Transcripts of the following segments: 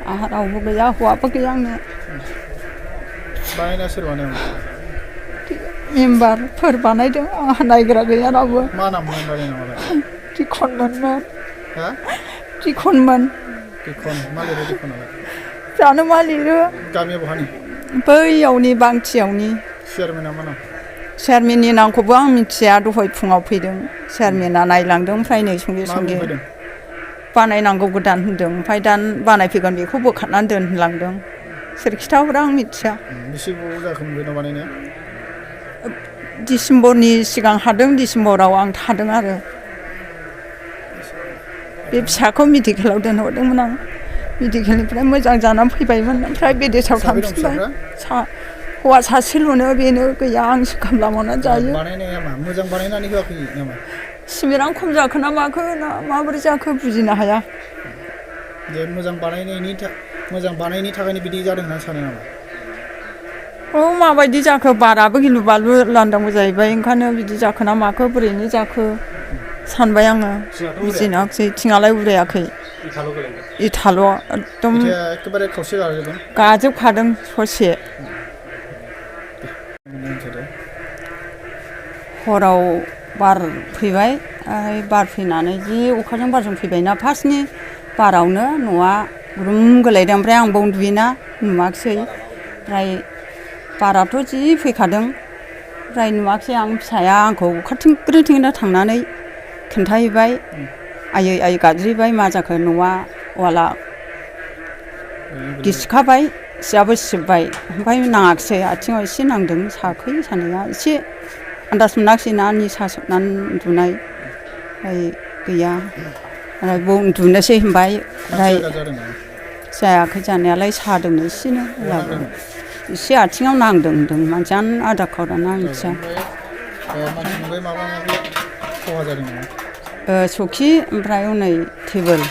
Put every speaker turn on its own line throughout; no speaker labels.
आंहा रावबो गैया हौवाबो गैया आंनो
बानायना सोर बानायमोन
मेम्बारफोर बानायदों आंहा नायग्रा गैया रावबो
मा नाममोन बानायनायालाय
दिखनमोन
हा
दिखनमोन
दिखन मा लिरो दिखनालाय
जानो मा लिरो
गामिया बहानि
बैयावनि बांथियावनि
चेयारमेना मा नाम
चेयारमेननि नामखौबो आं मिथिया दहाय फुङाव फैदों चेयारमेना नायलांदों ओमफ्राय नै संगे संगे बानायनांगौ गोदान होनदों ओमफ्राय दा बानायफैगोन बेखौ बोखारनानै दोन होनलांदों सोर खिथाहरा आं मिथिया
बेसे गोबाव जाखो बेनाव बानायनाया
डिसेम्बरनि सिगां हादों डिसेम्बराव आं थादों आरो बे फिसाखौ मेडिकेलाव दोनहरदोंमोन आं मेडिकेलनिफ्राय मोजां जानानै फैबायमोन ओमफ्राय बेदेसाव थांफिनबाय हौवा सासेल'नो बेनो गैया आंसो खामला मावनानै जायो
बानायनाया मा मोजां बानायनानै होआखै नामा
सिमेन्टआनो खम जाखो ना माखो ना माबोरै जाखो बुजिनो हाया
जे मोजां बानायनायनि थाखायनो बिदि जादों होनना सानो नामा
औ माबायदि जाखो बाराबो गिलु बालु लांदांबो जाहैबाय ओंखायनो बिदि जाखो ना माखो बोरैनो जाखो सानबाय आङो बुजिनाखिसै थिङालाय उरायाखै इथाल' एकदम
एखेबारे खावसे गाजोबदों
गाजोबखादों ससे हराव बार फैबाय बार फैनानै जि अखाजों बारजों फैबायना फार्स्टनि बारावनो न'आ गुरुम गोलैदों ओमफ्राय आं बाव उन्दुयोना नुवाखिसै ओमफ्राय बाराथ' जि फैखादों ओमफ्राय नुवाखिसै आं फिसाया आंखौ खारथिं ग्रोथिंनो थांनानै खिन्थाहैबाय आयै आयै गाबज्रिबाय मा जाखो न'आ वाला गिसिखाबाय सियाबो सिबबाय ओमफ्राय नाङाखिसै आथिङाव एसे नांदों साखै सानाया एसे आन्दाज मोनाखिसै ना निसा सोबनानै उन्दुनाय ओमफ्राय गैया ओमफ्राय बाव उन्दुनोसै होनबाय ओमफ्राय जायाखै जानायालाय सादोंनो एसेनो एसे आथिङाव नांदों होनदों मानसियानो आधा खावराना आं मिथिया सखि ओमफ्राय हनै टेबोल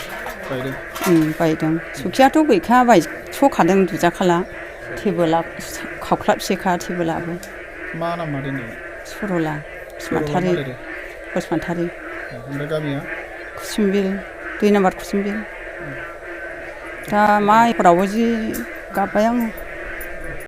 बायदों सखियाथ' गैखाया बायस'खादों दुजाखाला टेबोला खावख्लाबसेखा टेबोलाबो
मा नाम मादैनि
सरला बसुमतारी
ओमफ्राय गामिया
कुसुमबिल 2 नाम्बार कुसुमबिल दा माइफोरावबो जि गाबबाय आङो